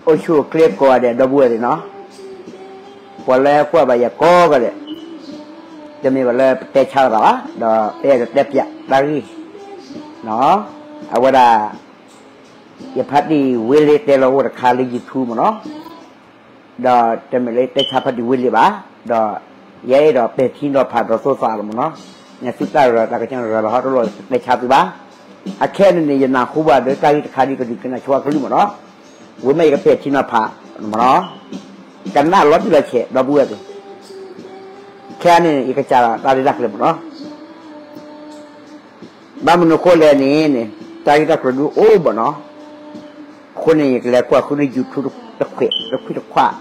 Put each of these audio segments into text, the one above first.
အိၣ်ဆူၣ်အိၣ်ချ့ကိးဂၤဒဲး ဒီပုၢ်ဝဲၢ်သ့ၣ်နီၤ, ပှၤလၢကွၢ်ဘၣ်ယၤကိးဂၤဒဲး, တမ့ၢ်ဘၣ်လၢပတဲဆါလိာ်သးဘၣ်, ဒီးပအဲၣ်ဒိးတဲပၠးတၢ်ဂ့ၢ်, အဝဲဒၣ် ယဖါတံၢ်ဝ့လ့တဲလီၤအိၣ်တခါလၢ YouTube မ့ၢ်နီၤ, ဒီးတမ့ၢ်လၢယတဲဆါဖါတံၢ်ဝ့လ့ဘၣ်, ဒီးယအဲၣ်ဒိးပဲာ်ထံနီၤဖးဒီးသိၣ်သးလီၤမ့ၢ်နီၤ, နသုတၢ်ရၤတၢ်ကစီၣ်ရၤလီၤဟီတလိၣ်တဲဆါသုဘၣ်, အခဲအံၤန့ၣ်န့ၣ် ယနၢ်ဟူဘၣ်ဒီးတၢ်ဂ့ၢ်တခါဒ်ကဒုးကနၣ်ဆိအကလုၢ်မ့ၢ်နီၤ, ဝံၤမ့ၢ်ယကပဲာ်ထံနီၤဖးမ့ၢ်နီၤ, ကနၣ်လီၤတံၢ်လီၤဆဲး ဒီပုၢ်ဝဲၢ်သ့ၣ်, ခဲအံၤန့ၣ် ယကစးဒီးတၢ်ရဲၣ်တၢ်ကျဲၤမ့ၢ်နီၤ ဘၣ်မနုၤအဃိလဲၣ်န့ၣ်န့ၣ် တၢ်ဂ့ၢ်တၢ်ကျိၤဒုအိၣ်ဘၣ်နီၤ, အဃိန့ၣ် ယကလဲၤကွၢ်ဃုန့ၢ် YouTube တခွဲးတခွံတခွး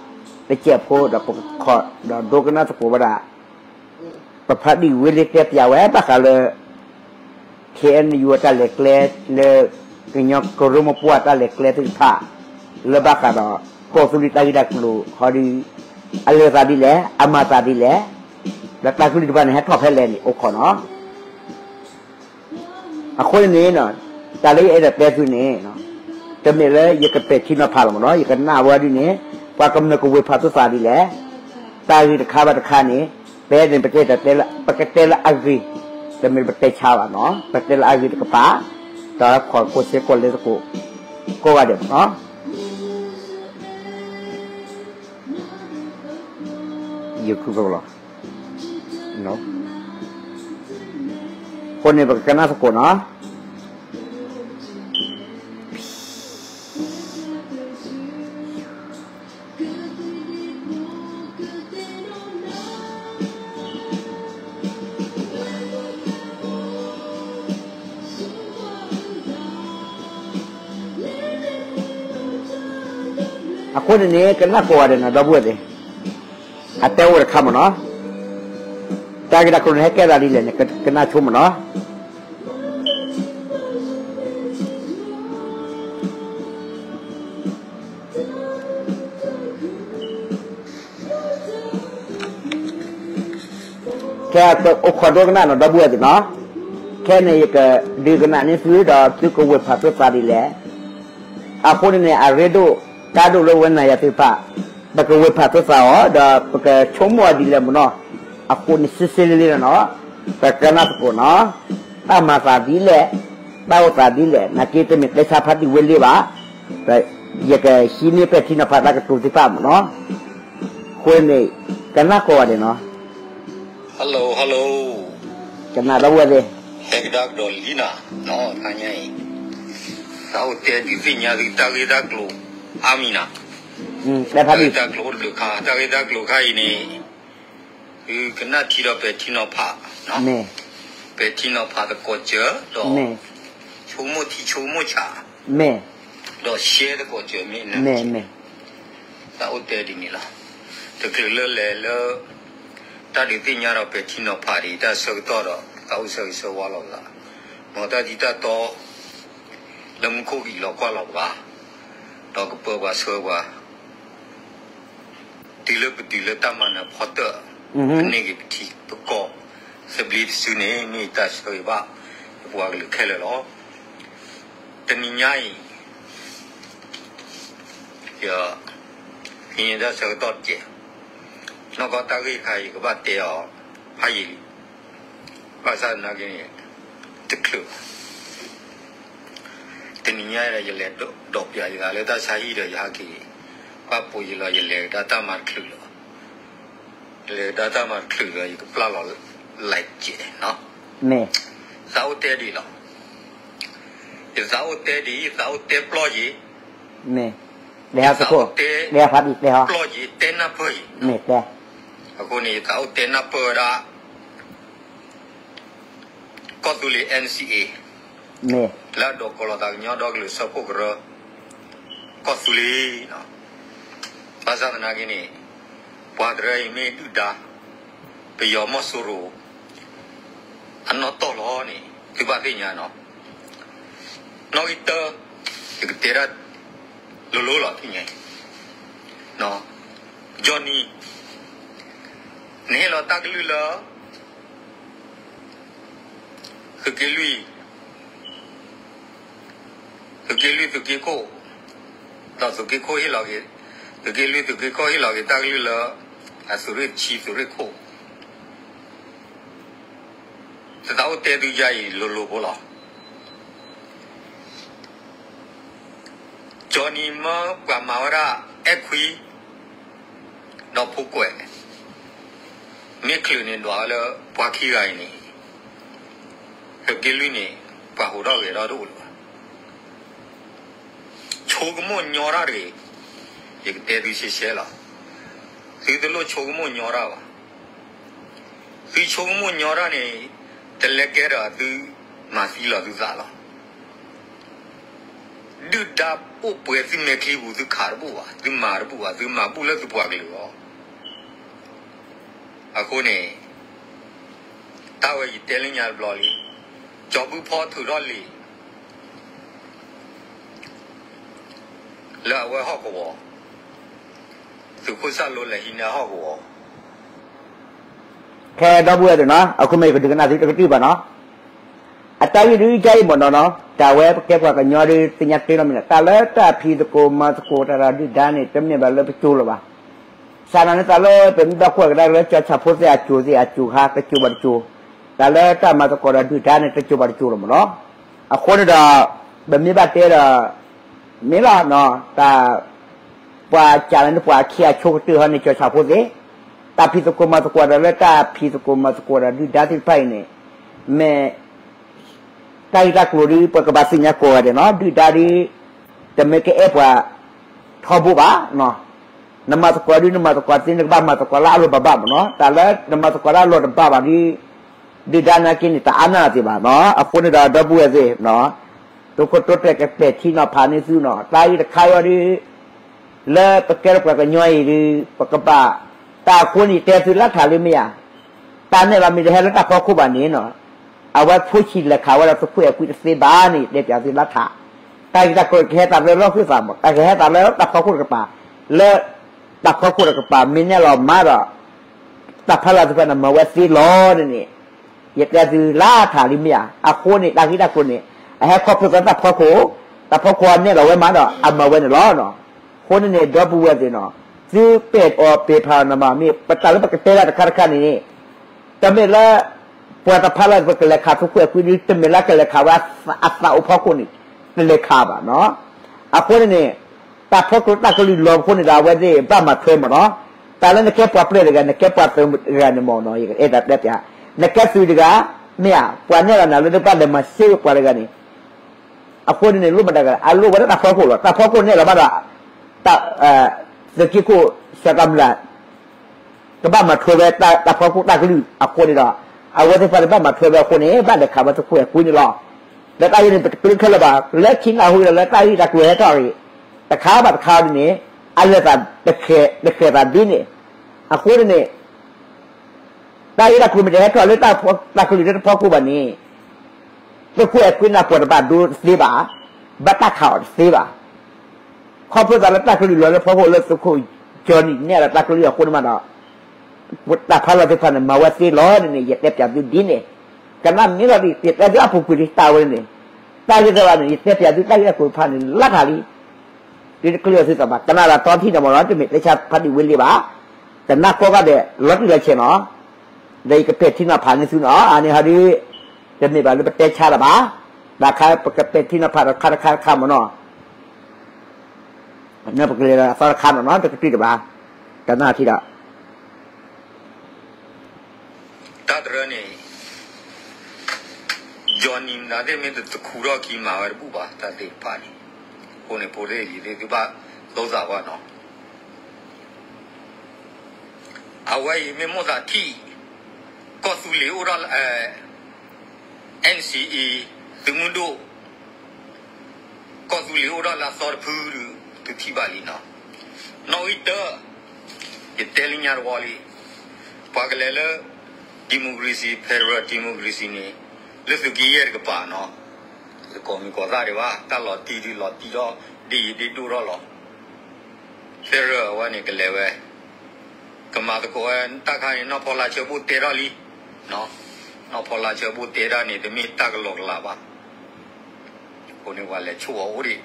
တစဲးဖိဒီးပကခီၣ် ဒီးဒိကနၣ်သကိးဝဲဒၣ် ပဖါတံၢ်ဝ့လ့တဲပၠးဝဲဘၣ်ဃးလၢ ခ့ၣ်အဲၣ်ယူၣ် အတၢ်လဲၤကျဲလၢ ကညီကရၢမိၢ်ပှၢ်တၢ်လဲၤကျဲသ့ၣ်တဖၣ် လၢဘၣ်ဃးဒီး ကီၢ်သူလ့ၤတၢ်ဂ့ၢ်တၢ်ကျိၤဟီဒု အလဲၤသးဒ်လဲၣ် အမၤသးဒ်လဲၣ် ဒီးတၢ်ကလုၢ်တဖၣ်န့ၣ် ဟဲထီၣ်ဖဲလဲၣ်န့ၣ် အိၣ်ခိးနီၤ အဃိန့ၣ်န့ၣ် တၢ်လၢယအဲၣ်ဒိးတဲသုန့ၣ် တမ့ၢ်လၢယကပဲာ်ထံနီၤဖးလီၤမ့ၢ်နီၤ ယကနၣ်ဝဲဒ်န့ၣ် ပှၤကမျၢၢ်ကဝ့ၤဖးသူၣ်သးဒ်လဲၣ် တၢ်ဂ့ၢ်တခါဘၣ်တခါန့ၣ် ပအဲၣ်ဒိးပတဲ ပကတဲလၢအဂ့ၤ တမ့ၢ်ပတဲဆါဘၣ်နီၤ ပတဲလၢအဂ့ၤတကပၤ ဒီးခိးကိးဆ့ကိးလဲသကိး ကိးဂၤဒဲးမ့ၢ်နီၤ ယခုဖဲလီၤ အဃိန့ၣ် ပကကနၣ်သကိးနီၤ အဃိန့ၣ်န့ၣ် ကနၣ်ကိးဂၤဒဲးနီၤ ဒီပုၢ်ဝဲၢ်သ့ၣ် အတဲအိၣ်တခါမ့ၢ်နီၤ တၢ်ဂ့ၢ်တၢ်ကျိၤန့ၣ် ဟဲကဲသးဒ်လဲၣ်န့ၣ် ကနၣ်ဆိမ့ၢ်နီၤ ခဲအံၤ အိၣ်ခိးဒိကနၣ်နီၤ ဒီပုၢ်ဝဲၢ်သ့ၣ်နီၤ ခဲအံၤန့ၣ် ယကဒုးကနၣ်န့ၢ်သုဒီး သုကဝ့ၤဖးသူၣ်သးဒ်လဲၣ် အဃိန့ၣ်န့ၣ် အရ့ဒိၣ်ကါဒိၣ်လၢဝဲနၤယၤသ့ၣ်တဖၣ် ပကဝ့ၤဖးသူၣ်သးအီၤ ဒီးပကဆိကမိၣ်အီၤဒ်လဲၣ်မ့ၢ်နီၤ အဃိန့ၣ် စ့စ့လ့လ့လီၤနီၤ ပကနၣ်သကိးနီၤ တၢ်မၤသးဒ်လဲၣ် တၢ်အိၣ်သးဒ်လဲၣ် နာ်က့တမ့ၢ်တဲဆါဖါတံၢ်ဝ့လ့ဘၣ် ယကဟံးန့ၢ်ပဲာ်ထံနီၤဖးတၢ်ကတိၤသ့ၣ်တဖၣ်မ့ၢ်နီၤ အဃိန့ၣ် ကနၣ်ကိးဂၤဒဲးနီၤ Hello hello ကနၣ်ဒီပုၢ်ဝဲၢ်သ့ၣ် ဟဲကဒါကဒီးလံနၤ နီၤ တဟါညါအံၤ သးအိၣ်တဲဒုးသ့ၣ်ညါသုတၢ်ဂ့ၢ်တၢ်ကျိၤ အါမံၤနၤ တၢ်ဂ့ၢ်တၢ်ကျိၤအိၣ်တဘျုးခါ တၢ်ဂ့ၢ်တၢ်ကျိၤခါအံၤန့ၣ် သုကနၣ်ထံဒီးပဲာ်ထံနီၤဖး ပဲာ်ထံနီၤဖးသကိးစၢၤဒီး ဆိကမိၣ်ထံဆိကမိၣ်ဆး ဒီး share သကိးစၢၤမ့ၢ်နၢၤ သးအိၣ်တဲဒ်န့ၣ်လီၤ တချုးလၢလဲၤလၢ တၢ်ဒုးသ့ၣ်ညါဒီးပဲာ်ထံနီၤဖးဒ်တၢ်ဆၢကတီၢ်ဒီး သးအိၣ်ဆၢဂ့ၤဆၢဝါလီၤပသး မ်တၢ်ထံတၢ်တီ လၢမူခိၣ်ကအံၤလီၤကွၢ်လီၤပှၤ ဒီးကပၢၤပှၤဆှၢပှၤ တုၤလၢပတုၤလၢတၢ်မၤနၢၤဖီတၢၣ် ပန့ၢ်က့ၤပထံပကီၢ် သဘျ့တစုန့ၣ် မ့ၢ်တၢ်ဆၢဂ့ၤဘၣ် ပပှၤကလုာ်ခဲလၢာ်လီၤ. တနံၤညါအံၤ ယ ဟံးန့ၢ်တၢ်ဆၢကတီၢ်တက့ၢ်. နီၢ်ကီၢ်တၢ်ဂ့ၢ်တခါအံၤ ယကဘၣ်တဲအီၤ ဖးယံာ်လံ. ဘၣ်ဆၣ်သနာ်က့န့ၣ် တချုးဘၣ်. တနံၤညါအံၤဒီး ယလဲၤဒိးပျးယသးလၢတၢ်ဆါဟံၣ်ဒီး ယဟဲက့ၤ ဘၣ်ပိာ်ယလီၤ ယလဲၤကဒါတၢ်မၤတချုးလၢၤဘၣ်. ယလဲၤကဒါတၢ်မၤတချုးဒီး ယကပျၢ်လီၤ like ကဲးနီၤ. သးအိၣ်တဲဒ်လီၤ. ယသးအိၣ်တဲဒ် ယသးအိၣ်တဲပျီယံၤ ယသးအိၣ်တဲပျီယံၤ တဲနၢ်ပၢၢ်ယံၤ. အဃိန့ၣ် ယသးအိၣ်တဲနၢ်ပၢၢ်ဝဲဒၣ် ကီၢ်သူလ့ၤ NCA လၢအဒိးကိးလီၤသးကညီဒီကလုာ်စၢဖှိၣ်ကရၢ ကီၢ်သူလ့ၤ. ဘၣ်ဆၣ်သနာ်က့န့ၣ် ပှၤတရၢအံၤမ့ၢ်ဒုၣ်ဒါ ပယီၤမီၢ်စိရိၤ အနီၢ်တီၢ်လီၤန့ၣ် သုဘၣ်သ့ၣ်ညါနီၤ. နီၣ်ဂံၢ်တၢ ယကတဲဒၣ်လိၤလိၤလီၤ သ့ၣ်ညါအံၤ Johnny နဟ့ၣ်လီၤတၢ်ကလုၢ်လၢ သုးက့လွံၢ် သုးက့လွံၢ် သုးက့ခိၣ် ဒီးသုးက့ခိၣ်ဟ့ၣ်လီၤက့ၤ, သုးက့လွံၢ်သုးက့ခိၣ်ဟ့ၣ်လီၤက့ၤတၢ်ကလုၢ်လၢ အသုးရ့ၣ်တဆံသုးရ့ၣ်ခိၣ်, တသးအိၣ်တဲသုယါအံၤလိၤလိၤဖိလီၤ. ကၠီနံၤမၢပှၤမၤဝဲဒၣ် အဲၣ်ခွံ ဒီးဖိကွဲး, မ့ၢ်ချုးန့ၣ်ဒွးဝဲလၢပှၤခံဂၤအံၤန့ၣ်, သုးက့လွံၢ်န့ၣ် ပှၤဟူးထီၣ်ဂဲၤထီၣ်တအိၣ်လၢၤဘၣ်. ဆိကမိၣ်ညီတၢ်တဂ့ၤ, ယကတဲသုရှဲရှဲလီၤ. သုတလိၣ်ဆိကမိၣ်ညီတၢ်ဘၣ်. သုဆိကမိၣ်ညီတၢ်န့ၣ် တလဲကဲဒီးသုမၤသံလီၤသုသးလီၤ. ဒုၣ်ဒါအိၣ်ပှဲၤသုမဲာ်ချံပူၤ သုခးတဘူၣ်ဘၣ်, သုမၤတဘူၣ်ဘၣ်, သုမၤဘူၣ်လၢသုပှၤကလုာ်အဂီၢ်. အဃိန့ၣ် တၢ်ဝဲယတဲလၢညါတဘျီလံ, ကၠီဘုဖီထုးထီၣ်လံာ် လၢအဝဲဟီၣ်ကဝီၤ, သုးခိၣ်စၢ်လိလဲၤဟံးန့ၢ်အဟီၣ်ကဝီၤ. ခဲဒီပုၢ်ဝဲၢ်သ့ၣ်နီၤ, အဃိမ့ၢ်ယကဒုးကနၣ်သုတကတၢၢ်ဘၣ်နီၤ. အတၢ်ဂ့ၢ်ဒုးကါအံၤမ့ၢ်နီၤနီၤ, တၢ်ဝဲပကဲပှၤကညီဒုးသ့ၣ်ညါတ့ၢ်လီၤမ့ၢ်နီၤ, တၢ်လၢတၢ်ဖံးသကိးမၤသကိးတၢ်ဒီးဒုၣ်ဒါန့ၣ် တမ့ၢ်ဘၣ်လၢပကၠိလၢၤဘၣ်. စးနၤန့ၣ်တၢ်လၢပမ့ၢ်ဘၣ်ကွၢ်ကဒါလၢကၠီဆၣ်ဖိသ့ၣ်အကၠိသ့ၣ်အကၠိခါ တကၠိဘၣ်တကၠိ, တၢ်လၢတၢ်မၤသကိးဒီးဒုၣ်ဒါန့ၣ် တကၠိဘၣ်တကၠိလီၤမ့ၢ်နီၤ. အဃိန့ၣ်ဒီး ပမ့ၢ်ဘၣ်တဲဒီး မ့ၢ်လီၤ, တၢ် ပှၤကၢ်လၢန့ၣ်ပှၤအခ့အဆိကတၢၢ်ဟီန့ၣ် ကၠီဆၣ်ဖိသ့ၣ်, တၢ်ဖံးသကိးမၤသကိးဒီးလၢတၢ်ဖံးသကိးမၤသကိးဒီးဒုၣ်ဒါသ့ၣ်တဖၣ်အံၤန့ၣ်, မ့ၢ် တၢ်ဂ့ၢ်တၢ်ကျိၤဒုး ပကဘၣ်သ့ၣ်ညါကိးဂၤဒဲးနီၤ, ဒုၣ်ဒါဒုး တမ့ၢ်ကအဲၣ်ပှၤထီဘိဘၣ်. နမၤသကိးဒုး နမၤသကိးသ့ နကဘၣ်မၤသကိးလၢအလီၢ်ဘၣ်ဘၣ်မ့ၢ်နီၤ, တၢ်လၢနမၤသကိးလၢအလီၢ်တဘၣ်ဘၣ်ဒုး ဒုၣ်ဒါနာ်က့န့ၣ် တအါနၢ်သ့ဘၣ်နီၤ. အဃိန့ၣ်ဒီး ဒီပုၢ်ဝဲၢ်သ့ၣ် သုးခိၣ်တိတဲာ်ကပဲာ်ထံနီၤဖးန့ၢ်သုနီၤ, တၢ်ဂ့ၢ်တခါအံၤဒုး လၢပကဲထီၣ်ပှၤကညီအံၤဒုး ပကဘၣ် တၢ်အဃိန့ၣ် တဲသုလၢထးလၢမ့ၢ်ဧါ, တၢ်နဲၣ်လီၤမ့ၢ်တဟဲလၢတၢ်ဖီခိၣ်ဘၣ်န့ၣ်နီၤ, အဝဲဖိဆံးလဲၤခးဝဲဒၣ်သုးခိၣ်အဲၣ်ကွံတသ့ဘၣ်န့ၣ် ယတဲပၠးသုလၢထး, တၢ်ဂ့ၢ်တၢ်ကျိၤကဟဲသးလၢလီၢ်ဃုသးမး, တၢ်ကဟဲသးလၢတၢ်ဖီခိၣ်တကပၤ, လၢ တၢ်ဖီခိၣ်တကပၤ မ့ၢ်နဲၣ်လီၤမးဒီး တၢ်ဖီလာ်သ့ၣ်တဖၣ်န့ၣ် မၤဝဲသ့လီၤန့ၣ်န့ၣ်, ယတဲသုလၢထးလံမ့ၢ်ဧါ. အဃိန့ၣ် တၢ်ဂ့ၢ်တၢ်ကျိၤန့ၣ် အဟဲခီဖျိသးတၢ်ဖီခိၣ်, တၢ်ဖီခိၣ်အနဲၣ်လီၤဝဲမးဒီး အမၤဝဲန့ၣ်လီၤ. အဃိန့ၣ်န့ၣ် ဒီပုၢ်ဝဲၢ်သ့ၣ်နီၤ, သုပဲာ်အီၤပဲာ်ဖးအီၤန့ၣ်မး မ့ၢ်ပတၢ်လၢပကတဲတၢ်တခါတခါန့ၣ် တမ့ၢ်လၢ ပှၤတဖၣ်လၢပကလဲၤခးသုးခိၣ်အဲၣ်ကွံဒုး တမ့ၢ်လၢကလဲၤခးဝဲအသးအိၣ်ဖီခိၣ်န့ၣ် တလဲၤခးဘၣ်နီၤ. အဃိန့ၣ်န့ၣ် တၢ်ဖီကျိၤတၢ်ကလုၢ်လီၤအဃိန့ၣ်ဒီး အဝဲသ့ၣ်ဘၣ်မၤထွဲမးနီၤ. တၢ်လၢနကဲပှၤပျဲၢ်တဂၤ နကဲပှၤသုးတဂၤန့ၣ်မးနီၤ ယအဲၣ်ဒိးတဲပျး, နကဲသုးတဂၤ မ့ၢ်ဧါ, ပှၤနဲၣ်လီၤနၤလၢနဘၣ်လဲၤမၤစ့ဝဲပှၤတဂၤန့ၣ် အဃိန့ၣ်န့ၣ် လိၣ်မတၤဂၤ အလိၣ်ဝဲဒၣ်တၢ်ဖီခိၣ်လီၤ. တၢ်ဖီခိၣ်နဲၣ်လီၤဘၣ်ဒီး တၢ် သုးက့ခိၣ် စီၤတၢ်မုၢ်လၢ် ကဘၣ်မၤထွဲဝဲတၢ်ဖီခိၣ်တၢ်ကလုၢ်အဃိန့ၣ်ဒီး အဝဲသ့ၣ်တဖၣ်န့ၣ်ဘၣ်မၤထွဲဝဲအဃိန့ၣ် ဘၣ်လဲၤခးဝဲသုးခိၣ်အဲၣ်ကွံန့ၣ်လီၤ. လၢတၢ်ဂ့ၢ်န့ၣ် ပတကျၢၤခဲလၢာ်ဘၣ်, လၢခံနၢ်ဟူဒီးလၢတၢ်ဂ့ၢ်တၢ်ကျိၤဟဲထီၣ်ဂ့ၤ တခါဘၣ်တခါဒ်န့ၣ် အလဲၤသးတဃဲၤသးဒ်န့ၣ် အဃိန့ၣ်န့ၣ် တၢ်ဂ့ၢ်တၢ်ကျိၤမ့ၢ်တဟဲထီၣ်လၢတၢ်ကလုၢ်လၢတၢ်ဖီခိၣ်ဘၣ်န့ၣ် သုးခိၣ်အဲၣ်ကွံန့ၣ်ပှၤတဘၣ်ဒိတသ့ဘၣ်, ဘၣ်တၢ်ခးအီၤတသ့ဘၣ်. ခီဖျိသးလၢတၢ်ကလုၢ်လီၤလၢဖီခိၣ်လၢသုးခိၣ်ကၠီနံၤနဲၣ်လီၤတၢ်ကလုၢ်အဃိန့ၣ်မးဒီး တၢ်ဖီလာ်သ့ၣ်တဖၣ်န့ၣ် မၤဝဲသ့လီၤန့ၣ်န့ၣ် ယတဲပျးသုဒ်န့ၣ်, ကနၣ်မ့ၢ်လီၤဒ် ယတဲသုအပူၤကွံာ်လံတၢ်ဝဲန့ၣ်, တၢ်ဂ့ၢ်တဖၣ်န့ၣ် ယတဲပျးသုတၢ်ဂ့ၢ်တၢ်ကျိၤတဖၣ်န့ၣ် လၢထးလံ ဒ်တကျၢၤသုသးဘၣ် ကနၣ်ဒီးတီထံၣ်န့ၣ်မးနီၤ တမ့ၢ်တဲဆါဖးဒံးဝံၤလံဘၣ်, တနၢ်ကီၢ်ဘၣ်ဒဲး လီၤတံၢ်လီၤဆဲးနီၤ, ဒီးယကပဲာ်ထံနီၤဖးန့ၢ်သုနီၤ အန့ၣ်ဟီဒ် တမ့ၢ်ဘၣ်လၢပတဲဆါလၢၤဘၣ်, တၢ်ခါပကပဲာ်ထံနီၤဖးတခါတခါတခါမးနီၤ, ပကလဲၤဒီးအသီတခါနီၤနီၤ တကတံၢ်တဘၣ်, တနၢ်ထံၣ်ဒီး တၢ်တရၢန့ၣ် ယီၤနံၤမတၤသ့ၣ်မ့ၢ်တတခူထီၣ်ခံမၤဝဲတဘူၣ်ဘၣ် တၢ်သ့ၣ်တဖၣ်န့ၣ်, အဃိန့ၣ် ဖိသ့ၣ်လံၤသ့ၣ်သုဘၣ်လိာ်သးဝဲနီၤ, အဝဲအံၤမ့ၢ်မိၣ်သးထံၣ် ကီၢ်သူလ့ၤအိၣ်ဒီး NCA သုးမုၢ်ဒိၣ် ကီၢ်သူလ့ၤအိၣ်ဒီးလၢအသီတဖုဒုး သုထံၣ်ဘၣ်လံနီၤ, နီၣ်ဂံၢ်တၢ ယတဲလၢညါတဝီလံ, ပှၤကလဲၤလၢ democracy federal democracy န့ၣ် လၢသုးက့ယဲၢ်တကပၤနီၤ, တကိးမံၤကိးသၣ်ဒံးဘၣ် တၢ်လီၤတံၢ်ဒုးလီၤတံၢ်ထီၣ် ဒ်အံၤဒ်ဒိၣ်ထီၣ်လီၤ, federal အဝဲန့ၣ်ကလဲၤဝဲ ကမၤသကိးဝဲတၢ်ခါန့ၣ် နီၢ်ဖီလာ်ဆၢဘိၣ်တဲထီၣ်လံ, နီၢ်ဖီလာ်ဆၢဘိၣ်တဲဒၣ်န့ၣ် တမ့ၢ်တၢ်ကလီကလးဘၣ်, အဃိန့ၣ်ပှၤလဲၤဆိၣ်အီၤအိၣ်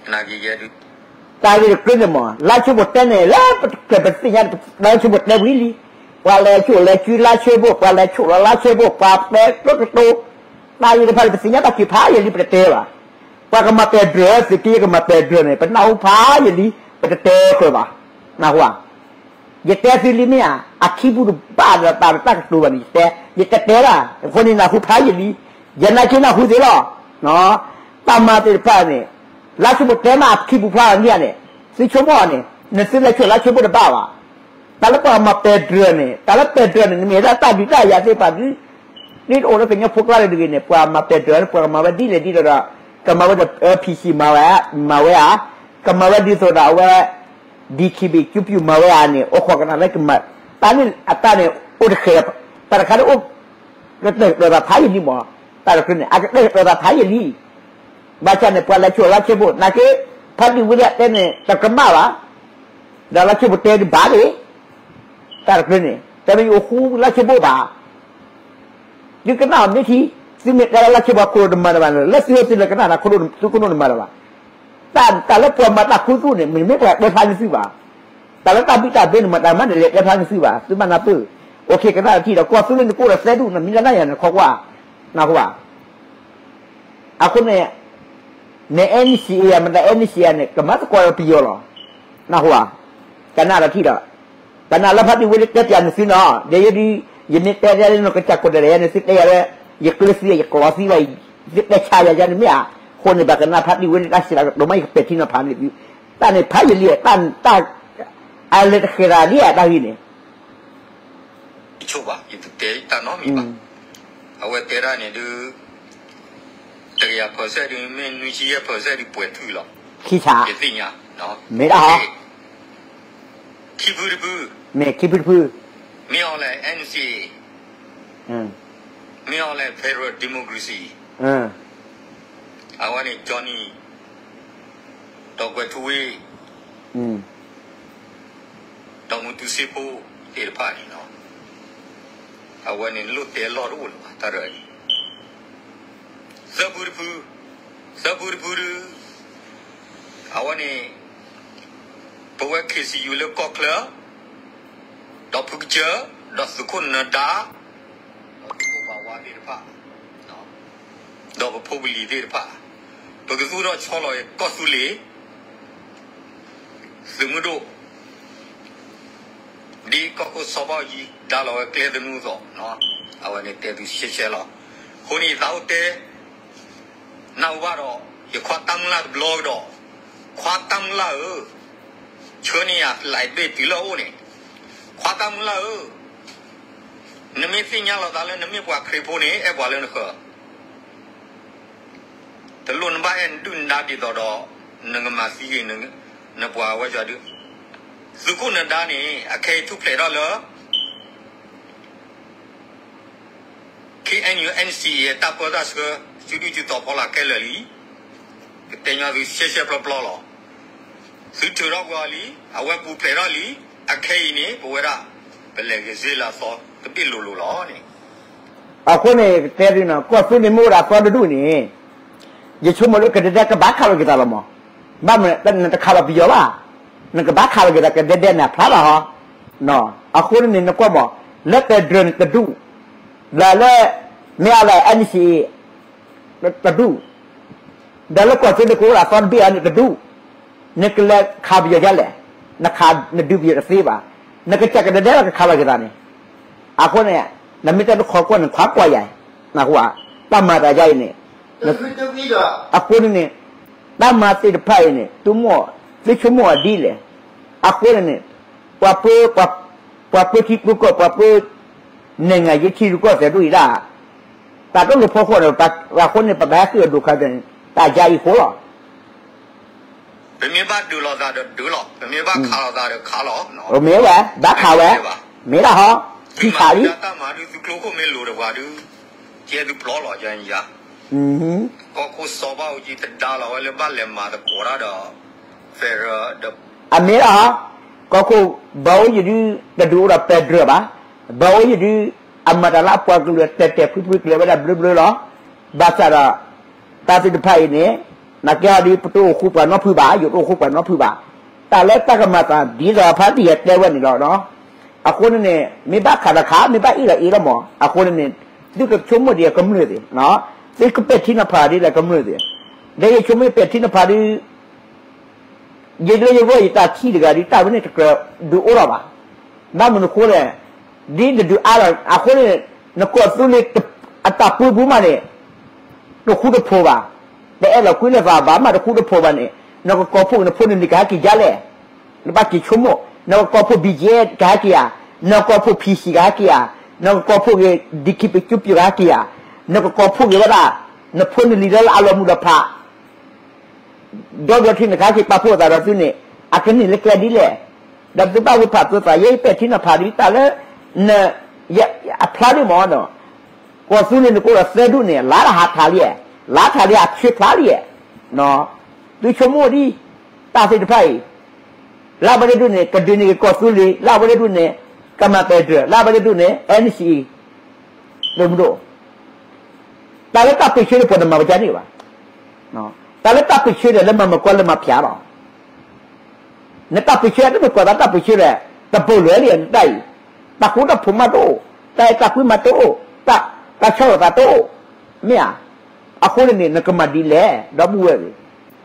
ဒံး တၢ်ဂ့ၢ်တကြၢးန့ၣ်မ့ၢ် လါၢ်ဆၢဘိၣ်တဲန့ၣ် လၢပတကျဲးပသ့ၣ်ညါ လါၢ်ဆၢဘိၣ်တဲဝံၤလံ, ပှၤလဲၤဆိၣ်လဲၤကၠူလါၢ်ဆၢဘိၣ် ပှၤလဲၤဆိၣ်လီၤလါၢ်ဆၢဘိၣ် ပှၤတဲကျိကတိၤ, တၢ်ဂ့ၢ်တဖၣ်န့ၣ် ပသ့ၣ်ညါတၢ်က့ၤဖးယံာ်လံ ပတတဲဘၣ်. ပှၤကမၤပဲၤဒြၢၤ သုးက့ယဲၢ်ကမၤပဲၤဒြၢၤန့ၣ် ပနၢ်ဟူဖးယံာ်လံ ပတတဲဃုာ်ဘၣ်, နၢ်ဟူဧါ. ယတဲသုလံမ့ၢ်ဧါ, အခံပူၤတဘၣ်ဒီးတၢ်တၢ်ကတိၤဘၣ်န့ၣ် ယတဲ, ယတတဲဘၣ်, အဃိန့ၣ်နၢ်ဟူဖးယံာ်လံ, ယနာ်က့နၢ်ဟူသ့လီၤ. တၢ်မၤသ့ၣ်တဖၣ်န့ၣ် လါၢ်ဆၢဘိၣ်တဲမးအခံပူၤဖျါလီၤန့ၣ်န့ၣ်, သုဆိကမိၣ်န့ၣ် နသုလဲၤဆိၣ်လါၢ်ဆၢဘိၣ်တဘၣ်ဘၣ်. တၢ်လၢပှၤမၤပဲၤဒြၢၤန့ၣ် တၢ်လၢပဲၤဒြၢၤန့ၣ် နမ့ၢ်ဒၣ်တၢ်ဒုးတၢ်ယၤသ့ၣ်တဖၣ်ဒုး ဒ်တအိၣ်လၢကညီဖိကျါလၢတဂ့ၤန့ၣ် ပှၤမၤပဲၤဒြၢၤန့ၣ် ပှၤကမၤဝဲဒ်လဲၣ်ဒ်လဲၣ်ဒီး ကမၤဝဲဒီး ပံၣ်စံၣ် မၤဝဲဧါ, ကမၤဝဲဒ်သိးဒီးအဝဲ ဒီးခံဘ့ၣ်ကၠူပျူၢ်မၤဝဲဧါန့ၣ် အိၣ်ဃီကနၣ်လၢကမၤ, တၢ်န့ၣ်အတၢ်န့ၣ် အိၣ်တဃဲၤ, တၢ်တခါန့ၣ်အိၣ် ကတဲာ်ကတီၤသးဖးယံာ်လံမး, တၢ်တဖုန့ၣ် အကတဲာ်ကတီၤသးဖးယံာ်လံ. ဘၣ်ဆၣ်န့ၣ် ပှၤလဲၤဆိၣ်လါၢ်ဆၢဘိၣ် နာ်က့ ဖါတံၢ်ဝံလၢအတဲန့ၣ် တကမၣ်ဘၣ်, ဒီးလါၢ်ဆၢဘိၣ်တဲဒံးဘၣ်န့ၣ်, တၢ်တဖုန့ၣ် တမ့ၢ်ယအိၣ်ဃူလါၢ်ဆၢဘိၣ်ဘၣ် သုကနၣ်အီၤမ့ၢ်ထံ, သုမ့ၢ်တဲလၢလါၢ်ဆၢဘိၣ်ခိၣ်ဒိၣ်တမၤတဘၣ်န့ၣ် လၢသုဟဲသုလၢကနၣ်န့ၣ် သုခိၣ်ဒိၣ်တမၤတဘၣ်. တၢ်လၢပှၤမၤတၢ်ခူသူၣ်န့ၣ် မ့ၢ်မ့ၢ်ပှၤတဲဖျါန့ၢ်သုဘၣ်. တၢ်လၢတၢ်ဘံၣ်တၢ်ဘၢန့ၣ် မတၤမးန့ၣ် လဲၤတဲဖျါန့ၢ်သုဘၣ် သုဘၣ်နၢ်ပၢၢ်. အိၣ်ခ့ကနၣ်တထံၣ်ဒီး ကွၢ်သုလၢနကိၣ်ဒီးသဲဒူၣ် နမ့ၢ်လၢနၢ်ယၤန့ၣ် ခီကွၢ်, နၢ်ဟူဧါ. အဃိန့ၣ် န NCA မတၤ NCA န့ၣ် ကမၤသကိးဒီးပယီၤလီၤ. နၢ်ဟူဧါ. ကနၣ်ဒီးထံၣ်ဒီး ကနၣ်လၢဖါတံၢ်ဝံလၢတဲပၠးန့ၢ်သုနီၤ ဒီးယဲဒၣ် ယမ့ၢ်တဲဒ်လၢနကစၢ်ကိးဒဲးလၢယဲန့ၣ် သုတဲယၤလၢ ယကျၢၤသံ ယကျီသံဘၣ် သုတဲဆါယၤယၤန့ၣ်မ့ၢ်ဧါ. အဃိန့ၣ် ဘၣ်ကနၣ်ဖါတံၢ်ဝံလၢတၢ်စံးလၢကတိၤမး ယကပဲာ်ထံနီၤဖးန့ၢ်သု, တၢ်န့ၣ်ဖးယံာ်လံ တၢ် အလဲၤတဃဲၤသးဒ်အတၢ်ဂ့ၢ်န့ၣ် ယဆိဘၣ် ယတတဲတၢ်နီတမံၤဘၣ်. အဝဲတဲဒၣ်န့ၣ်ဒုး တကယၤ percent ဒုး မ့ၢ်နွံဆံယဲၢ် percent ဒုး ပှဲၤတုၤလီၤ. ယသ့ၣ်ညါ မ့ၢ်ဒၣ်ဟီ ခံဖုတဖု မ့ၢ်ခံဖုတဖု မ့ၢ်အီၤလဲၣ် NCA မ့ၢ်အီၤလဲၣ် federal democracy အဝဲန့ၣ် Johnny ဒီးကွဲၤထူဝ့ ဒီးမူတူစ့ဖိသ့ၣ်တဖၣ်န့ၣ်လီၤ. အဝဲန့ၣ်လိၣ်တဲလီၢ်တအိၣ်လၢၤဘၣ် တၢ်ရဲၣ်န့ၣ် သၢဖုတဖု သၢဖုတဖုဒုး အဝဲန့ၣ် ပဝဲ KCU လၢကီၢ်ချၢ ဒီးဖုကစၢၢ် ဒီးသုးခိၣ်နၢၤဒါ ဒီးပဖိပလံၤသ့ၣ်တဖၣ် ပကသူၣ်ထီၣ်ဆီလီၤကီၢ်သူလ့ၤ သုးမုၢ်ဒိၣ် ဒ်ကီၢ်ခိၣ်စီၤဘၣ်အူကၠံ ဒါလီၤဝဲကျဲသနူအသိး အဝဲန့ၣ်တဲသုရှဲရှဲလီၤ. အဃိန့ၣ်ယသးအိၣ်တဲ နၢ်ဟူဘၣ်ဒီး ယခွါတၢ်မုၢ်လၢ်တဘျီကဒီး ခွါတၢ်မုၢ်လၢ်ဧၢ, ဆှၢန့ၢ်ယၤလံာ်ဘ့ၣ်တုၤလၢအအိၣ်န့ၣ်, ခွါတၢ်မုၢ်လၢ်ဧၢ, နမ့ၢ်သ့ၣ်ညါလီၤသးလၢနမ့ၢ်ပှၤခရံာ်ဖိန့ၣ် အဲၣ်ပှၤလၢနဃၢၤ တလိၣ်နဘၣ်အဲၣ်နဒုၣ်နဒါဒ်သိးဒီး နကမၤသံက့ၤ နပှၤဝဲယွၤဒုး, သုးခိၣ်နၢၤဒါန့ၣ် အခဲအံၤထူၣ်ဖျဲးထီၣ်လၢ KNU NCA တၢ်ပၢတၢ်ဆှၢ စုဒုၣ်စုတီၤဖီလာ်ခဲလၢာ်လံ, ကတဲညီသုရှဲရှဲပျီပျီလီၤ. သုထုးထီၣ်ကွံာ်အီၤလံ, အဝဲပူၤဖျဲးထီၣ်လံ, အခဲအံၤန့ၣ် ပဝဲဒၣ် ပလဲၤဂဲၤစ့လၢအသီတဘ့ၣ်လိၤလိၤလီၤန့ၣ်. အဃိန့ၣ် ကတဲသုနီၤ ကီၢ်သူလ့ၤမ့ၢ်အိၣ်ဒီးအသီတဒူၣ်န့ၣ် ယဆိကမိၣ်လၢကဒဲဒဲကဘၣ်ခးလီၤက့ၤသးလီၤမး, ဘၣ်မနုၤနတခးလီၤပယီၤဘၣ်, နကဘၣ်ခးလီၤက့ၤသးကဒဲဒဲန့ၣ် အဖျါဘၣ်ဟီ, အဃိန့ၣ်နကွၢ်မး, လၢပဲၤဒြၢၤန့ၣ်တဒူၣ်, ဒီးလၢ မ့ၢ်အီၤလၢ NCA တဒူၣ်, ဒီးလၢကီၢ်သူလ့ၤကအိၣ်ဒီးအသီတဘ့ၣ်အံၤန့ၣ်တဒူၣ်, နကလဲၤခးပယီၤဒ်လဲၣ်, နခးနဒုးပယီၤတသ့ဘၣ်, နကစၢ်ကဒဲဒဲလီၤကခးလီၤက့ၤသးန့ၣ်, အဃိန့ၣ် နမ့ၢ်တဲတခီကွၢ်န့ၣ် ခွါကွၢ်ယၤ, နၢ်ဟူဧါ, တၢ်မၤသးဒ်အံၤန့ၣ် အဃိန့ၣ်န့ၣ် တၢ်မၤသ့ၣ်တဖၣ်အံၤန့ၣ် သုဆိကမိၣ်အီၤဒ်လဲၣ်, အဃိန့ၣ်န့ၣ် ပှၤပၢ ပှၤပၢထံပၢကီၢ် ပှၤပၢ နဲၣ်ငါယ့ထံရူၢ်ကီၢ်သဲးဒိၣ်အံၤဒၣ် တၢ်တလိၣ်ဖီခိၣ်န့ၣ် အဃိန့ၣ် ပဘၣ်ဟဲဃ့ၢ်အဒိၣ်ခါန့ၣ် တၢ်ယါအံၤဃိလီၤ. ပမ့ၢ်ဘၣ်ဒုးလိာ်သးဒီးဒုးလီၤ, ပမ့ၢ်ဘၣ်ခးလိာ်သးဒီးခးလီၤ. မ့ၢ်ဝဲ ဘၣ်ခးဝဲ, မ့ၢ်ဒၣ်ဟီ, ထံခးလံ, တၢ်မၤဒုးသုကျိခိၣ်မ့ၢ်လိၤဒီးပှၤဒုး, ကဲသုပျီလီၤယါ, ကီၢ်ခိၣ်စီၤဘၣ်အူကၠံတဒါလီၤဝဲလၢဘၣ်လဲၤမၤသကိးတၢ်ဒီး federal ဒီး အမ့ၢ်ဒၣ်ဟီ, ကီၢ်ခိၣ်ဘၣ်အိၣ်ယဒုး တဒုးအိၣ်ဒီးပဲၤဒြၢၤဘၣ်, ဘၣ်အိၣ်ယဒုး အမၤတၢ်လၢအပှၤကလုာ်တဲာ်တဲာ်ဖှံဖှံကျဲၤဝဲဒၣ်ဘျၢဘျၢလီၤ. ဘၣ်ဆၣ်ဒီး တၢ်သ့ၣ်တဖၣ်အံၤန့ၣ် နာ်က့ဟီဒ် ပတအိၣ်ဃူပှၤနီတဖုဘၣ်, ယတအိၣ်ဃူပှၤနီတဖုဘၣ်. တၢ်လၢတၢ်ကမၤသးဒ်သိးဖါတံၢ်ယတဲဝဲန့ၣ်လီၤ. အဃိန့ၣ်န့ၣ် မ့ၢ်ဘၣ်ခးတခါ မ့ၢ်ဘၣ်အ့ၣ်လီၤအ့ၣ်လီၤမး, အဃိန့ၣ်န့ၣ် သုကဆိကမိၣ်ဒ်အကမျၢၢ်သ့ၣ်, သုကပဲာ်ထံနီၤဖးဒ်လဲၣ်ကမျၢၢ်သ့ၣ်, ဒီးယဆိကမိၣ်ပဲာ်ထံနီၤဖးဒ် ယလၢယဂီၢ်ယတၢ်ထံၣ်တဂၤဒ် တၢ်ဝဲန့ၣ်တကြၢးဒုးအိၣ်ထီၣ်ဘၣ်. ဘၣ်မနုၤအဃိလဲၣ်, ဒ်နဒုးအါလီၤအဃိန့ၣ် နကီၢ်သူလ့ၤအတၢ်ပၢပူၤမးန့ၣ် တဃူတဖိးဘၣ်, တအဲၣ်လီၤကွံလိာ်သးဘၣ်မး တဃူတဖိးဘၣ်န့ၣ် နကကိးဖှိၣ်နဖိနလံၤကဟဲက့ၤဒ်လဲၣ်. နဘၣ်က့ၤဆိကမိၣ်, နကကိးဖှိၣ် ဘံၣ်ကဲ ကဟဲက့ၤဧါ, နကကိးဖှိၣ် ဖံၣ်ဆံၣ် ကဟဲက့ၤဧါ, နကကိးဖှိၣ်ဂ့ၤ ဒံခံပကၠူပျိၤ ကဟဲက့ၤဧါ, နကကိးဖှိၣ်ဂ့ၤဝဲဒၣ် နဖိနလံၤလၢအလီၤမုၢ်လီၤဖး ဒီးဒီးထံန့ၣ် ကဟဲက့ၤပာ်ဖှိၣ်အသးဒီးသုန့ၣ် အကန့ၢ်လၢကျဲဒ်လဲၣ်. ဒီးသုဘၣ်ဝံဖးသိသး ယဲယပဲာ်ထံနီၤဖးဒ်တၢ်လၢ အဖျါဒ်မးဒီး ကီၢ်သူလ့ၤန့ၣ် ကအိၣ်ဒီးသၢဒူၣ်န့ၣ် လါတဟးထးလံ, လါထးလံအဆှၢဖျါလံ. သုဆိကမိၣ်ဒ် တၢ်သ့ၣ်တဖၣ်အံၤ လၢအဝဲတဒူၣ်န့ၣ် ကဒုးန့ၢ်က့ၤကီၢ်သူလ့ၤ, လၢအဝဲတဒူၣ်န့ၣ် ကမၤပဲၤတြၢၤ, လၢအဝဲတဒူၣ်န့ၣ် NCA ဒိၣ်မုၢ်ဒိၣ် တၢ်လၢတၢ်ပၢဆှၢန့ၣ် ပှၤတမၤဝဲဒ်န့ၣ်ဘၣ်. တၢ်လၢတၢ်ပၢဆှၢဒီး လၢမၤမုၢ်ကီလၢမၤဖၠးလီၤ. နတၢ်ပၢဆှၢတမ့ၢ်ကွၢ်သးတၢ်ပၢဆှၢဒီး တဘိလၢလံနတၢ်အံၤ, တၢ်ဃူတၢ်ဖိးမးတအိၣ်, တၢ်အဲၣ်တၢ်ကွံမးတအိၣ်, တၢ်ဆီၣ်လီၤသးတအိၣ်, မ့ၢ်ဧါ. အဃိန့ၣ်န့ၣ် နကမၤဒ်လဲၣ် ဒီပုၢ်ဝဲၢ်သ့ၣ်,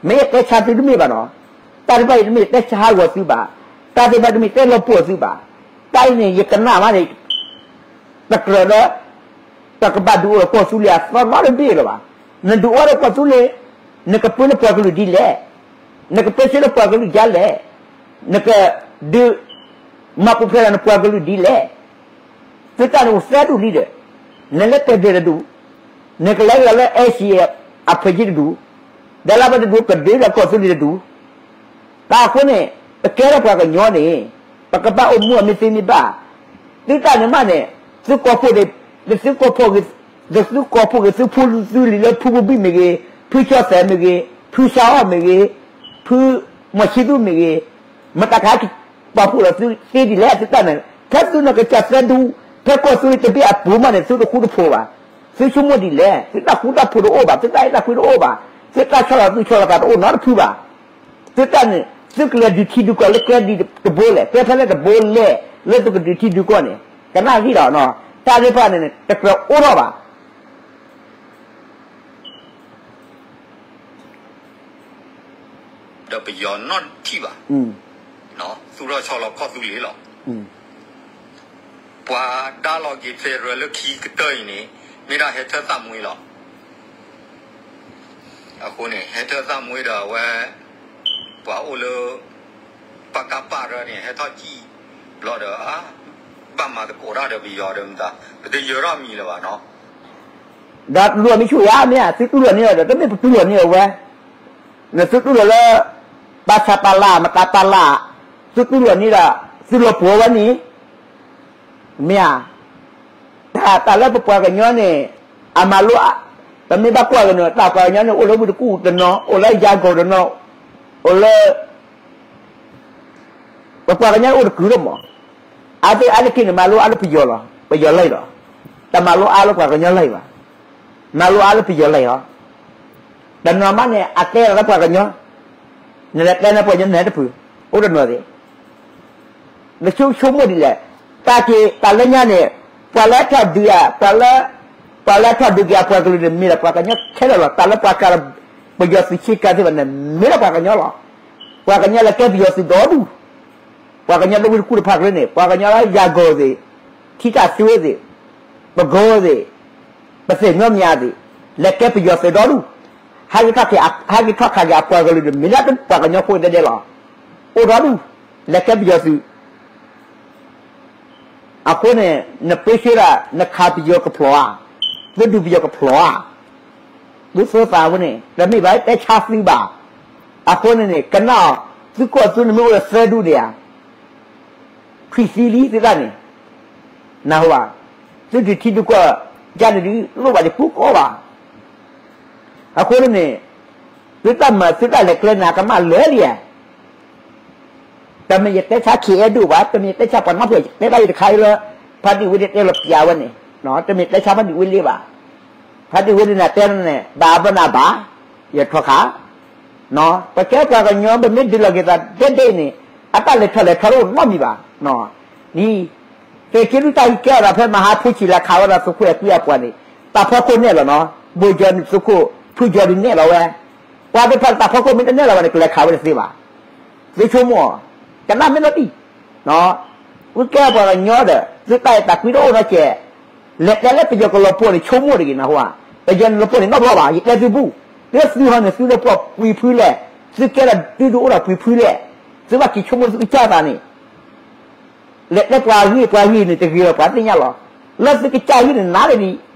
မ့ၢ်ယတဲဆါသုတမ့ၢ်ဘၣ်နီၤ, တၢ်တဖၣ်အံၤတမ့ၢ်ယတဲဆါဟးဂီၤသုဘၣ်, တၢ်သ့ၣ်တဖၣ်တမ့ၢ်ယတဲလီၤပှီၢ်သုဘၣ်, တၢ်အံၤန့ၣ် ယကနၣ်မးန့ၣ် တကြၢးဒီး တၢ်ကဘၣ်ဒုးအိၣ်ဒီးကီၢ်သူလ့ၤအသီနီတဘ့ၣ်လၢၤဘၣ်. နဒုးအိၣ်ဒီးကီၢ်သူလ့ၤ, နကပၢလၢပှၤကလုာ်ဒ်လဲၣ်, နကပၢဆှၢလၢပှၤကလုာ်ဒ်လဲၣ်, နကဒုး မၤပူၤဖျဲးဒီးနပှၤကလုာ်ဒ်လဲၣ်. သုတၢ်န့ၣ်အိၣ်သၢဒူၣ်လံဒီး, နလၢပဲၤဒဲးတဒူၣ်, နကလဲၤကဒီးလၢ NCA အဖၢၣ်ကံတဒူၣ်, ဒီးလၢအဝဲတဒူၣ်ကဒုးဒီးကီၢ်သူလ့ၤတဒူၣ် တၢ်အဃိန့ၣ် ပကဲထီၣ်ပှၤကညီန့ၣ် ပကဘၣ်အိၣ်မူအမ့ၢ်သ့မ့ၢ်ဘၣ်, သုတၢ်န့ၣ်မးန့ၣ် သုကီၢ်ဖှိၣ်ဒီး သုကီၢ်ဖှိၣ်ဂ့ၤ, သုကီၢ်ဖှိၣ်ဂ့ၤ သုဖိသုလံၤလၢဖုဘူဘံၣ်မ့ၢ်ဂ့ၤ, ဖုကၠီၣ်သဲးမ့ၢ်ဂ့ၤ, ဖုဆါအီၣ်မ့ၢ်ဂ့ၤ, ဖုမီၤဆံသူမ့ၢ်ဂ့ၤ, မတၤကဟဲက့ၤပာ်ဖှိၣ်ဒီးသုသ့ဒ်လဲၣ် သုတၢ်န့ၣ်, ဖဲသုနီၢ်ကစၢ်သၢဒူ ဖဲကီၢ်သူလ့ၤတဘ့ၣ်အပူၤမးန့ၣ် သုတဃူတဖိးဘၣ်, သုဆိကမိၣ်ဒ်လဲၣ်, သုတၢ်ဃူတၢ်ဖိးတအိၣ်ဘၣ်, သုတၢ်အဲၣ်တၢ်ကွံတအိၣ်ဘၣ်, သုတၢ်ဆီၣ်လီၤသူၣ်ဆီၣ်လီၤသးတအိၣ်နီတဖုဘၣ်. သုတၢ်န့ၣ် သုကလဲၤဒုးထံဒုးကီၢ်လၢကျဲဒ်တဘိလဲၣ်, ကျဲဖဲလဲၣ်တဘိလဲၣ် လၢသုကဒုးထံဒုးကီၢ်န့ၣ် ကနၣ်ဂံၢ်ဒီး တၢ်သ့ၣ်တဖၣ်န့ၣ် တကြၢးအိၣ်ထီၣ်ဘၣ်. ဒီးပယီၤနီတထံၣ်ဘၣ်, သူၣ်ထီၣ်ဆီလီၤခီၣ်သူလ့ၤလီၤ. ပှၤဒါလီၤက့ၤ federal လၢခံကတၢၢ်အံၤန့ၣ် မ့ၢ်ဒၣ်ဟဲထၢၣ်သၣ်မွ့လီၤ. အဃိန့ၣ် ဟဲထၢၣ်သၣ်မွ့ဒီးအဝဲ ပှၤအိၣ်လၢ ပကပရၢန့ၣ် ဟဲထီၣ်စံၣ်ဘျီဒီး ဘၣ်မၤသကိးတၢ်ဒီးပယီၤဒီးမတၤ ပတယၢၤထီၣ်မံၤလၢၤဘၣ်နီၤ. ဒီးတူၢ်လိာ်မ့ၢ်ဆူၣ်ယါမ့ၢ်ဧါ, သုတူၢ်လိာ်န့ၢ်ဒီး တမ့ၢ်ပတူၢ်လိာ်န့ၢ်အဝဲ, နသုတူၢ်လိာ်လၢ ပဆါပလး မတၤပလး, သုတူၢ်လိာ်န့ၢ်ဒီး သုလီၤပှီၤဝဲန့ၣ် မ့ၢ်ဧါ. တၢ်တၢ်လၢပပှၤကညီန့ၣ် အမၤလိအါ, ပမ့ၢ်ဘၣ်ကွၢ်က့ၤန့ၣ် တၢ်ပှၤကညီန့ၣ် အိၣ်လၢဝ့ၢ်တကူၣ်တနီၤ, အိၣ်လၢယၤကိာ်တနီၤ, အိၣ်လၢ ပပှၤကညီအိၣ်တကုာ်လီၤမး. အဝဲသ့ၣ်အါတက့ၢ်န့ၣ် မၤလိအါလၢပယီၤလီၤ, ပယီၤလံလီၤ. တမၤလိအါလၢပှၤကညီလံဘၣ်, မၤလိအါလၢပယီၤလံလီၤ. တနီၤမးန့ၣ် အတဲလီၤလၢပှၤကညီ, နလဲၤတဲန့ၢ်ပှၤကညီနဟဲတဖု, အိၣ်တနီၤသ့ၣ် နဆိကမိၣ်ဒ်လဲၣ်, တၢ်က့ၤတၢ်လၢညါန့ၣ် ပှၤလၢထီၣ်ဒုးဧါ, ပှၤလၢ ပှၤလၢထီၣ်ဒုးက့ၤအပှၤကလုာ်န့ၣ် မ့ၢ်ဒီးပှၤကညီခဲလၢာ်လီၤ. တၢ်လၢပှၤက ပယီၤသုးဆ့ကၤသ့ၣ်တဖၣ်န့ၣ် မ့ၢ်ဒီးပှၤကညီလီၤ. ပှၤကညီလၢကဲပယီၤသုးဒီဒူၣ်, ပှၤကညီလၢဝ့ၢ်တကူၣ်တဖၣ်ကရၢန့ၣ် ပှၤကညီလၢယၤကိာ်သ့ၣ်, ထံတၢ်သ့သ့ၣ်, ပကိသ့ၣ်, ပသ့ၣ်ညီမၠးသ့ၣ်, လဲၤကဲပယီၤသုးဒီဒူၣ်, ဟဲက့ၤထီၣ်ခးက့ၤအပှၤကလုာ်န့ၣ် မ့ၢ်ဒၣ်ပှၤကညီဖိဒဲဒဲလီၤ. အိၣ်ဒီဒူၣ်, လဲၤကဲပယီၤသုး အဃိန့ၣ် နပၢဆှၢဒၣ် နခးပယီၤကဖျိးဧါ, သုဒုးပယီၤကဖျိးဧါ, သုသိသးဝဲန့ၣ် တမ့ၢ်ဘၣ် တဲဆါသုဘၣ်. အဃိန့ၣ်န့ၣ် ကနၣ်အီၤ သုကီၢ်သုန့ၣ်မ့ၢ်အိၣ်ဒီးသၢဒူၣ်ဒံးဧါ, ထွံၣ်သံလံသုတၢ်န့ၣ်, နၢ်ဟူဧါ, သုဒုးထံဒုးကီၢ် ကန့ၣ်ဒုး လိၣ်ဘၣ်ဒံးပူၤကီဘၣ်. အဃိန့ၣ်န့ၣ် သုတၢ်မၤသုတၢ်လဲၤကျဲန့ၣ် အကမၣ်လၢာ်လံဧါ. တမ့ၢ်ယတဲဆါ ခ့အဲဒိၣ် ဘၣ်, တမ့ၢ်ယတဲဆါပှၤနီၣ်ဖျၢၣ် ယတဲဘၣ်ယတခါအံၤလၢ ဖါတံၢ်ဝ့ဒ့တဲလီၤပၠးဝဲန့ၣ်, တမ့ၢ်ယတဲဆါဖါတံၢ်ဝ့လ့ဘၣ်. ဖါတံၢ်ဝ့ဒ့န့ၣ် တဲန့ၣ် ဘၣ်ဘၣ်နၤဘၣ်, ယထီၣ်ခး, ပကဲပှၤကညီ ပမ့ၢ်ဒုးလိာ်က့ၤသးဒဲဒဲအံၤန့ၣ် အတၢ်လဲၤထီၣ်လဲၤထီတအိၣ်နီတမံၤဘၣ်. ဒ်သုးက့လွံၢ်တၢ်ဂ့ၢ်ကဲထီၣ်ဒီး ဖဲမဟါဖူဆံးလၢခးဝဲဒၣ် သုးခိၣ်အဲၤကွံအပှၤန့ၣ် တၢ်ဖီခိၣ်နဲၣ်လီၤနီၤ, ဘိၣ်ကၠီၤန့ၣ် သုးခိၣ်ဖုကၠီၤဒုးနဲၣ်လီၤဝဲ, ပှၤသ့ၣ်တဖၣ်န့ၣ် တၢ်ဖီခိၣ်မ့ၢ်တနဲၣ်လီၤဘၣ်န့ၣ် ကလဲၤခးဝဲတသ့ဘၣ်. သုဆိကမိၣ်အီၤ, ကနၣ်မ့ၢ်နီၢ်တံၢ် သုကဲပှၤကညီဒီး သုတၢ်အဲၣ်တၢ်ကွံတအိၣ်နီတကဲး, လဲၤတဲလၢပယီၤကလီၤပှီၢ်န့ၣ် ဆိကမိၣ်တဂ့ၤနဟူဧါ, ပယီၤန့ၣ်လီၤပှီၢ်န့ၣ်နီတဘျီဘၣ်, ယတဲသုဘူၣ်, သုဟီန့ၣ် သုလၢပှီၢ်ပှံၤဖုလဲၣ်, သုကဲဒီးသုဒုးအိၣ်ဒီးပှံၤဖုလဲၣ်, သုဘၣ်က့ၤဆိကမိၣ်သုကစၢ်သးန့ၣ် လဲၤတဲပှၤဂ့ၢ်ပှၤဂ့ၢ်န့ၣ် တဂ့ၤလီၤ ပှၤသ့ၣ်ညါလီၤ. လၢသုကစၢ်ဂ့ၢ်န့ၣ် နးလၢဒ်